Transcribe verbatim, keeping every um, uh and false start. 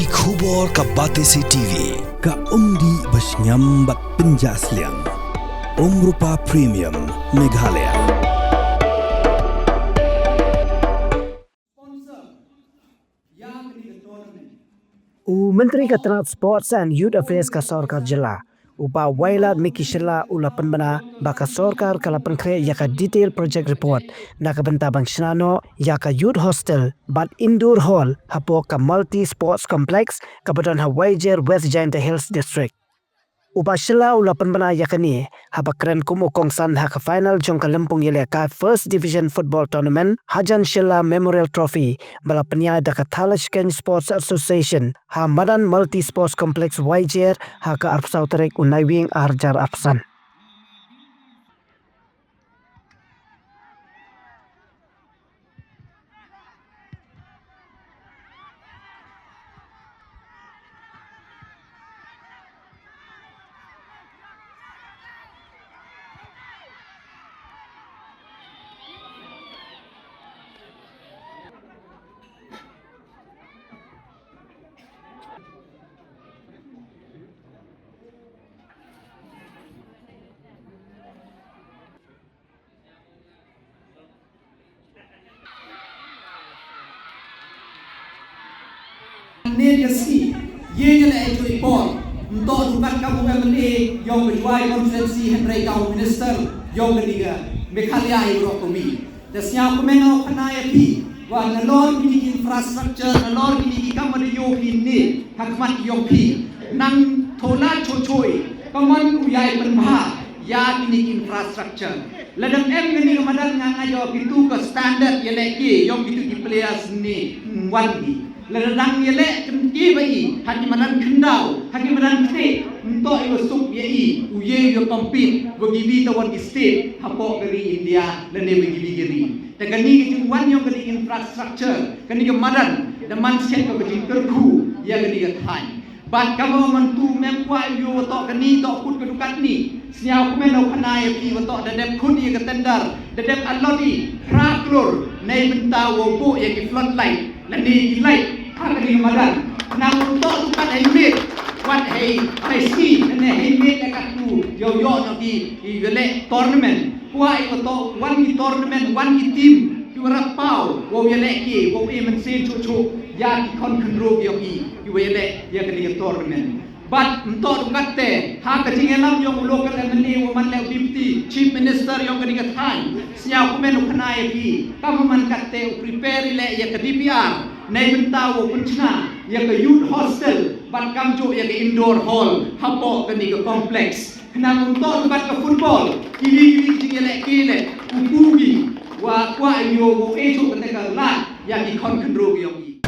Ki khubor ka Batesi T V, ka umdih ba shngiam bad pynjah sliang. Umrupa Premium, Meghalaya. U Myntri ka tnat Sports and Youth Affairs ka sorkar jylla, u Bah Wailadmiki Shylla, u la pynbna ba ka sorkar ka la pynkhreh ïa ka detail project report na ka bynta ban shna noh ïa ka Youth Hostel bad Indoor Hall hapoh ka Multi Sports Complex kaba don ha Waijer, West Jaintia Hills District. U Bah Shylla u la pynbna ïa kane haba kren kum u kongsan ha ka final jong ka lympung ïalehkai First Division Football Tournament, Hajan Shylla Memorial Trophy, ba la pynïaid da ka Thadlaskeiñ Sports Association ha madan Multi Sports Complex Waijer ha ka arphew saw tarik u Naiwieng arhajar arphew san. Nit ka sngi, ïa nga leh ïa i por, ym toh du kat kam u M L A yong ka Jowai constituency hynrei kam u minister yong kane ka Meghalaya ïa baroh kawei. Te sngewkmen u khana ïa phi, wa nalor kine ki infrastructure, nalor kine ki kam wa da ïoh phi ne, ha khmat yong phi. Nang thola chochoi, ka mon u ïai pynbha ïa kine ki infrastructure. Lada em kane ka madan nga nga ïoh kitu ka standard ïaleh ki, yong kitu ki players ne, wan ki. Lada dang ïaleh kynti ba i, ha ki madan khyndaw, ha ki madan kti, ym toh i wa suk ïa i, u ye u compete, wa kiwi tawan ki state, hapoh ka ri India, lane wa kiwi ki ri. Te kane ka jingwan yong kane ka infrastructure, kane ka madan, da man shet ka jingkyrkhu, ïa kane ka thaiñ. Bad kaba mynta mem kwah ïa u wa toh kane, toh kut ka dukat ni. Sngewkmen u khana ïa phi wa toh da dep khun ïa ka tender, da dep allot i, phra klur, nei bynta wa buh ïa ki floodlight, lane ki light, ha kane ka madan. Nang u toh dukat hei miet, wat hei, hei sngi, lane hei miet ïa katu, ïoh ïoh noh ki, ki ïaleh tournament. Kwah ïa u toh wan ki tournament, wan ki team, ki wa rap paw, wow ïaleh ki, wow ïa mynsiem chuh chuh, ïa ki khon khynroo ki yong i, ki wa ïaleh, ïa kane ka tournament. Bad ym toh du katte, ha ka jingïalam yong u local M L A wa man leh u Deputy Chief Minister yong kane ka thaiñ, sngewkmen u khana ïa phi, kam wa man katte u prepare i leh ïa ka D P R, nei bynta wow pynchna, ïa ka youth hostel, bad kamjooh ïa ka indoor hall, hapoh kane ka complex. Khnang ym toh bad ka football, kiwi kiwi ki jingïaleh ki leh, u kubi, wa kwah ïa u, wow ïoh kata ka lad, ïa ki khon khynroo ki yong i.